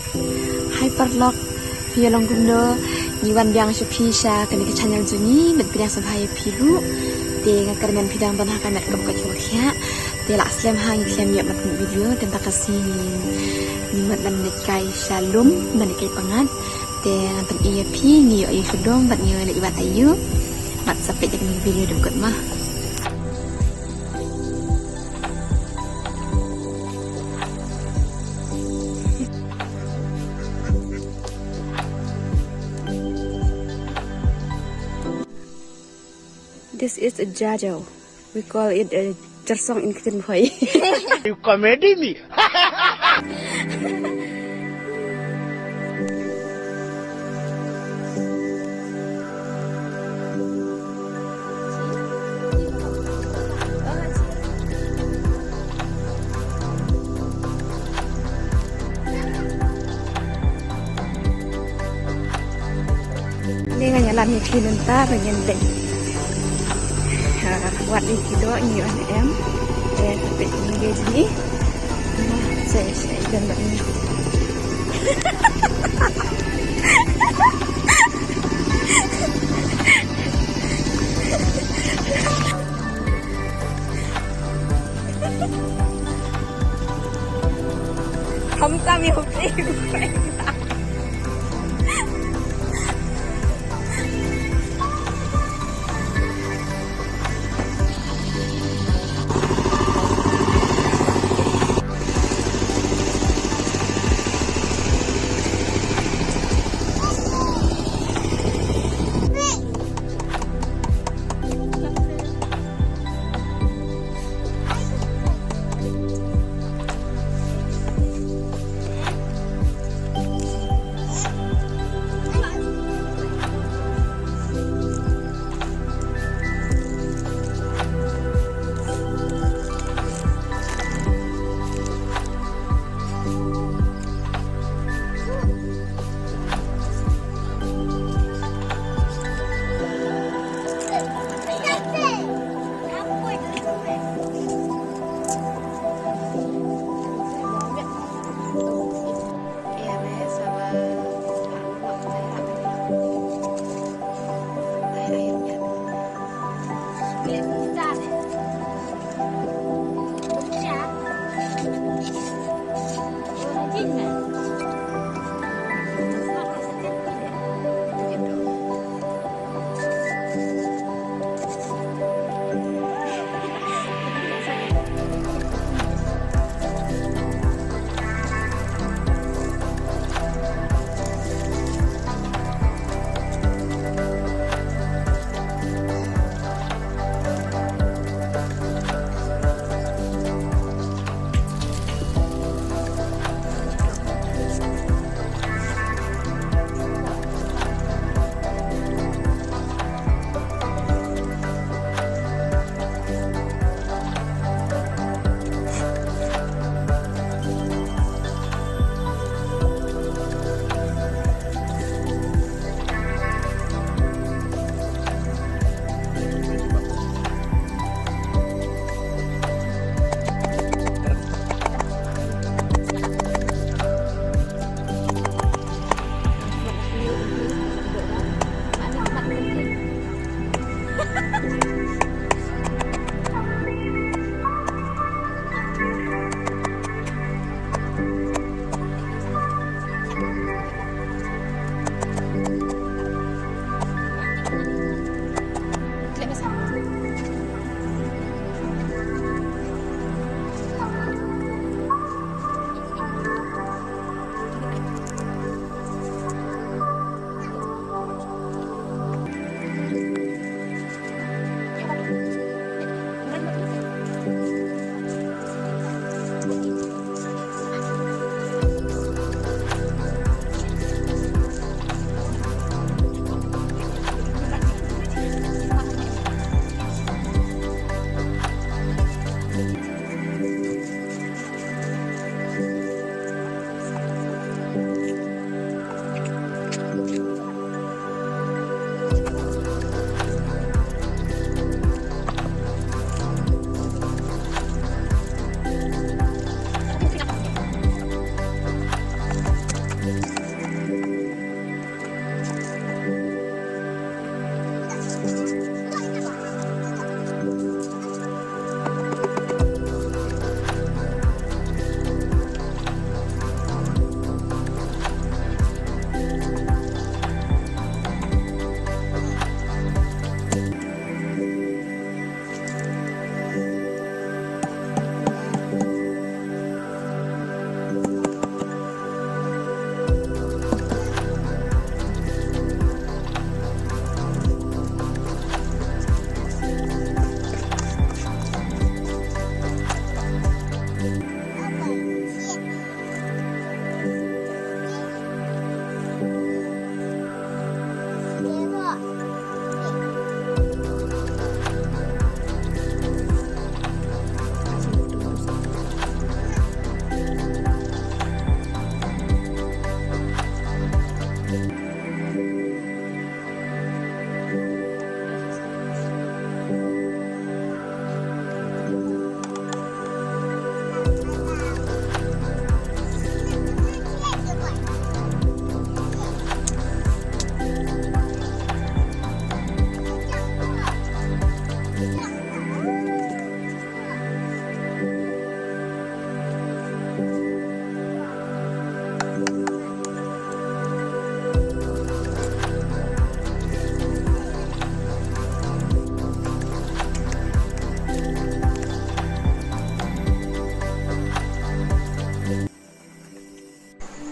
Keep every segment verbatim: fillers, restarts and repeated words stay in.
Hi paralok, phi ïa long kumno? Ngi wan biang sha phi sha kane ka channel jong ngi, bad pdiang sngewbha ïa phi ruh. Te nga kyrmen phi dang don ha ka met kaba koit kaba khiah. Te lah slem ha, ngi khlem ïoh ban pynmih video, te mynta ka sngi ngi mut ban leit kai sha lum, ban leit kai pyngngad. Te ngan pyni ïa phi, ngi ïoh ïa sha lum bad ngi ïoh leit wad aïu. Bad sa peit ïa kane ka video haduh kut ma. This is a jajo. We call it a jarsong in Kachin Phui. You comedy me. Ni nga ïalam ïa ki mynta ba ngin leit. Ha, wat ïa ki doh ngi wan em. Eh, tapi ngi dei ni. Sa sa dan ba ni. Khamtam ïa u Blei.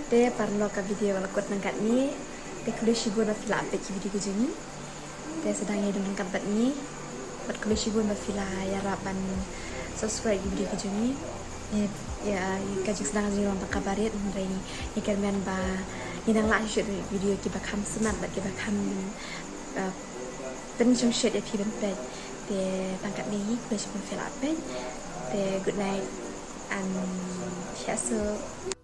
Te paralok, ka video la kut tang katne. Te khublei shibun ba phi la peit ki video ki jong ngi. Te sdang ïa dang katne bad khublei shibun ba phi la ïarap ban subscribe ki video ki jong ngi. Ïa, ïa ka jingsdang jong ngi long tang kaba rit, hynrei ngi kyrmen ba ngin nang lah shuh shuh video kiba kham sngewtynnat bad kiba kham, uh, pynshongshit ïa phi ban peit. Te tang katne hi, khublei shibun ba phi la peit. Te good night and heasoh.